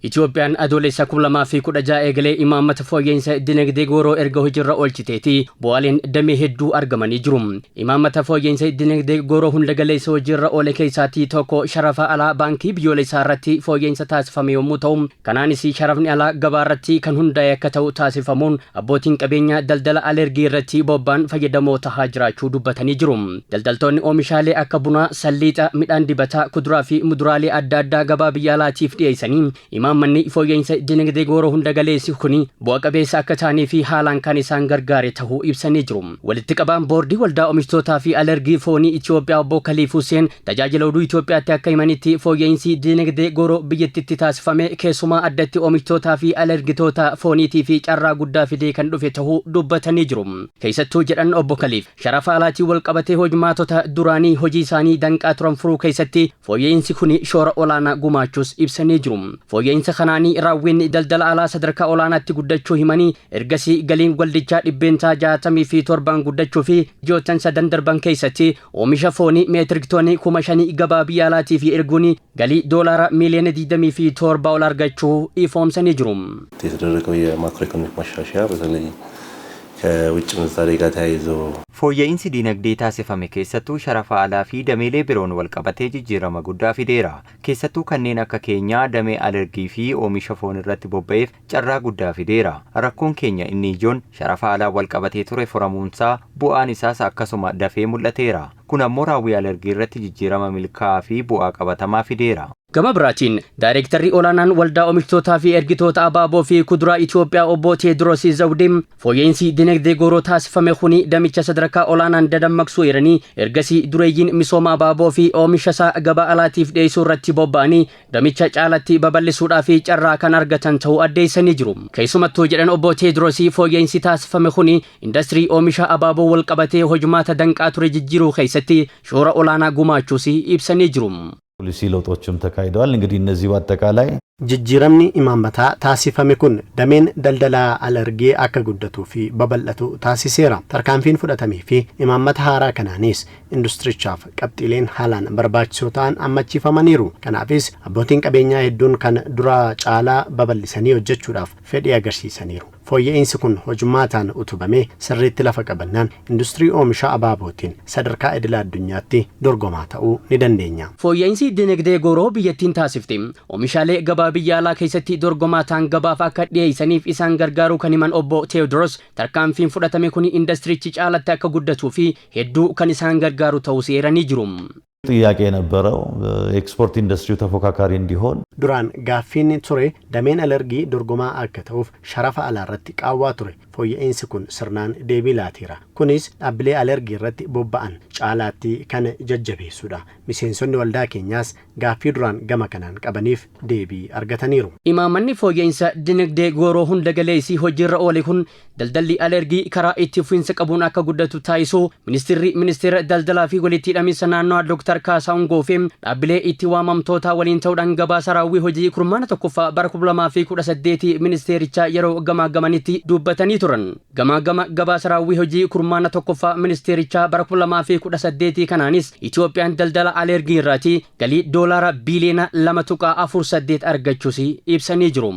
Itoophiyaan Adoolessa 2016 eegalee imaammata fooyya'insa dinagdee gooroo erga hojiirra oolchiteeti bu'aaleen damee hedduu argamanii jiru. Imaammata fooyya'insa dinagdee gooroo hunda galeessa hojiirra oole keessaatii tokko sharafa alaa baankii biyyoolessaa irratti fooyya'insa taasifame yommuu ta'u, kanaanis sharafni alaa gabaa irratti kan hundaa'e akka ta'u taasifamuun abbootiin qabeenyaa daldala alergii irratti bobba'an fayyadamoo tahaa jiraachuu dubbatanii jiru. Daldaltoonni oomishaalee akka bunaa, salliixa, midhaan dibataa, kuduraa fi muduraalee adda addaa gabaa biyya alaatiif dhiyeessanii imaammanni fooyya'insa dinagdee gooroo hunda galeessi kuni bu'a qabeessa akka ta'anii fi haalaan kan isaan gargaare tahuu ibsanii jiru. Walitti qabaan boordii waldaa oomishtootaa fi alergii foonii Itoophiyaa obbo Kaliif Huseen tajaajila oduu Itoophiyaatti akka himanitti fooyya'insi dinagdee gooroo biyyattitti taasifame keessumaa addatti oomishtootaa fi alergitoota fooniitii fi carraa guddaa fidee kan dhufe tahuu dubbatanii jiru. Keessattuu jedhan obbo Kaliif sharafa alaatiin walqabatee hojmaatota duraanii hojii isaanii danqaa turan furuu keessatti fooyya'insi kuni shoora olaanaa gumaachuus ibsanii jiru. Fooyya'insa kanaanii raawwiin daldala alaa sadarkaa olaanaatti guddachuu himanii ergasii galiin waldichaa 67% guddachuu fi ji'oottan sadan darban keessatti oomisha foonii meetirik toonii 5,000 gabaa biyya alaatiif erguun galii doolaara miiliyoona 27 ol argachuu ifoomsanii jiru. የተደረገው የማክሮ ኢኮኖሚክ ማሻሻያ በተለይ ከውጭ ምንዛሬ ጋር ተያይዞ Fooyya'insi dinagdee taasifame keessattuu sharafa alaa fi dameelee biroon walqabatee jijjiirama guddaa fideera. Keessattuu kanneen akka keenyaa damee alergii fi oomisha foon irratti bobba'eef carraa guddaa fideera. Rakkoon keenya inni ijoon sharafa alaa walqabatee ture furamuunsaa bu'aan isaas akkasuma dafee mul'ateera. Kun ammoo raawwii alergii irratti jijjiirama milkaa'aa fi bu'aa qabatamaa fideera. Gama biraatiin Daayirektarri olaanaan waldaa oomishtootaa fi ergitoota abaaboo fi kuduraa Itoophiyaa obbo Teediroos Zawudee fooyya'insi dinagdee gooroo taasifame kuni damicha sadarkaa olaanaan dadammaqsuu eeranii ergasii dureeyyiin misooma abaaboo fi oomisha isaa gabaa alaatiif dhiyeessuu irratti bobba'anii damicha caalatti babal'isuudhaa fi carraa kan argatan ta'uu addeessanii jiru. Keessumattuu jedhan obbo Teediroos fooyya'insi taasifame kuni indastirii oomisha abaaboo walqabatee hojmaata danqaa ture jijjiiruu keessatti shoora olaanaa gumaachuus ibsanii jiru. ፖሊሲ ለውጦችም ተካሂደዋል። እንግዲህ እነዚህ በአጠቃላይ Jijjiiramni imaammataa taasifame kun dameen daldalaa alergii akka guddatuu fi babal'atu taasiseera. Tarkaanfiin fudhatamee fi imaammata haaraa kanaanis industirichaaf qabxiileen haalaan barbaachisoo ta'an ammachiifamaniiru. Kanaafis abbootiin qabeenyaa hedduun kan duraa caalaa babal'isanii hojjechuudhaaf fedhii agarsiisaniiru. Fooyya'insi kun hojumaataan utubamee sirriitti lafa qabannaan industirii oomisha abaabootiin sadarkaa idila addunyaatti dorgomaa ta'uu ni dandeenya. Fooyya'insi dinagdee gooroo biyyattiin taasifte oomishaalee gabaa biyya alaa keessatti dorgomaa ta'an gabaaf akka dhiyeessaniif isaan gargaaruu kan himan obbo Teewodiroos tarkaanfiin fudhatame kun indastirichi caalatti akka guddatuu fi hedduu kan isaan gargaaru ta'uu eeranii jiru. ጥያቄ የነበረው ኤክስፖርት ኢንዱስትሪው ተፎካካሪ እንዲሆን Duraan gaaffiin ture dameen alergii dorgomaa akka ta'uuf sharafa alaa irratti qaawwaa ture. Fooyya'insi kun sirnaan deebii laateera. Kunis dhaabbilee alergii irratti bobba'an caalaatti kan jajjabeessudha. Miseensonni waldaa keenyaas gaaffii duraan gama kanaan qabaniif deebii argataniiru. Imaammanni fooyya'insa dinagdee gooroo hunda galeessii hojiirra oole kun daldalli alergii karaa itti fufiinsa qabuun akka guddatu taasisuu ministeerri ministeera daldalaa fi walitti hidhamiinsa naannoo Dr. Kaasaahun Goofee dhaabbilee itti waamamtoota waliin ta'uudhaan gabaasa raawwii hojii kurmaana tokkoffaa bara 2018 ministeerichaa yeroo gamaagamanitti dubbatanii turan. Gamaagama gabaasa raawwii hojii kurmaana tokkoffaa ministeerichaa bara 2018 kanaanis Itoophiyaan daldala alergii irraati galii doolaara biiliyoona 2.48 argachuus ibsanii jiru.